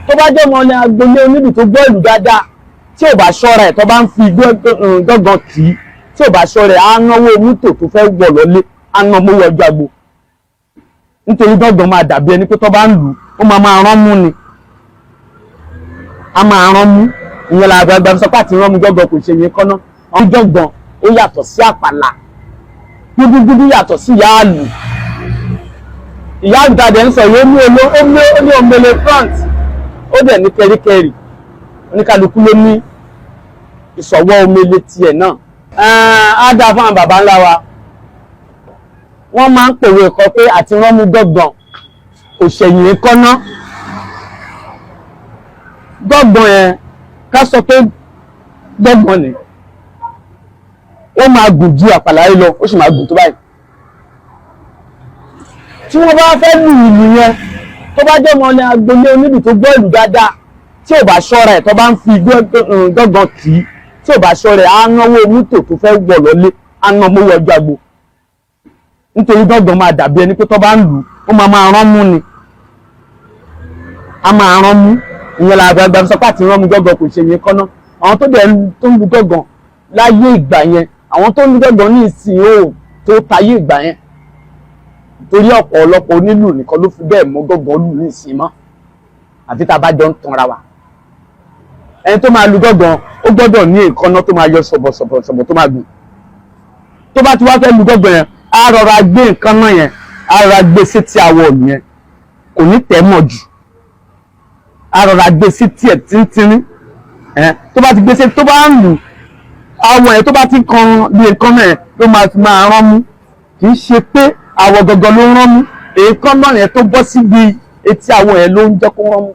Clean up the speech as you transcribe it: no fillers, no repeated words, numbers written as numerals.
Tó bá jẹ́ ọmọ agboolé onílù tó gbọ́ ìlú dáadáa, tí ò bá ṣọ́ra ẹ̀, tó bá ń fi gángan kì í, tí ò bá ṣọ́ra ẹ̀, á náwó mọ́tò tó fẹ́ wọ̀ lọ́lé, á ná mówó ọjọ́ agbo, nítorí gángan máa dàbí ẹni pé tó bá ń lù ó máa máa rán mú ni, a máa rán mú. Ìyẹn la àgbàgbà sọ pé àti rán mú gángan kò ṣe yẹn kọ́ná. Àwọn gángan, ó yàtọ̀ sí àpàlà. Gúdúgúdú yàtọ̀ sí ìyáàlù. Ìyáàlù tàdé ń sọ yìí, ó ní olo, ó ní omele front, ó dẹ̀ ní kẹríkẹrí. Oníkálukú ló ní ìsọ̀wọ́ omele tiẹ̀ náà. Á dáa fún àwọn baba ńlá wa. Wọ́n máa ń pòwe ẹ̀kọ́ pé àti ránmú gángan kò ṣẹ̀yìn kọ́ná. Gángan yẹn, ká sọ pé gángan ni, ó máa gùn ju àpàlà yìí lọ, ó sì máa gùn tó báyìí. Tí wọ́n bá fẹ́ lù ìlù yẹn, tó bá jẹ́ ọmọ agboolé onílù tó gbọ́ ìlú dáadáa, tí ò bá ṣọ́ra ẹ̀, tó bá ń fi gángan kì í, tí ò bá ṣọ́ra ẹ̀, á náwó mọ́tò tó fẹ́ wọ̀ lọ́lé, á ná mówó ọjọ́ agbo, nítorí gángan máa dàbí ẹni pé tó bá ń lù ó máa máa rán mú ni, a máa rán mú. Ìyẹn la àgbàgbà sọ pé àti rán mú gángan kò ṣe yẹn kọ́ná. Àwọn tó dẹ̀ tó ń lu gángan láyé ìgbà yẹn, àwọn tó ń lu gángan ní ìsìn ó tó tayé ìgbà yẹn, torí ọ̀pọ̀lọpọ̀ onílù nìkan ló fi bẹ́ẹ̀ mọ́ gángan lù ní ìsìn mọ́, àfi tá a bá jọ ń tanra wa. Ẹni tó máa lu gángan, ó gbọ́dọ̀ ní èékánná tó máa yọ ṣọ̀bọ̀ṣọ̀bọ̀ ṣọ̀bọ̀ tó máa gùn. Tó bá ti wá fẹ́ lu gángan yẹn, á rọra gbé èékánná yẹn, á rọra gbé sétí awọ yẹn, kò ní tẹ̀ mọ́ jù, á rọra gbé sétí ẹ̀ tíntínní. Tó bá ti gbé sétí, tó bá ń lù, awọ yẹn tó bá ti kan bí èékánná yẹn ló máa fi máa rán mú. Kì í ṣe pé awọ gangan ló rán mú, èékánná yẹn tó bọ́ síbi etí awọ yẹn ló ń jẹ́ kó rán mú.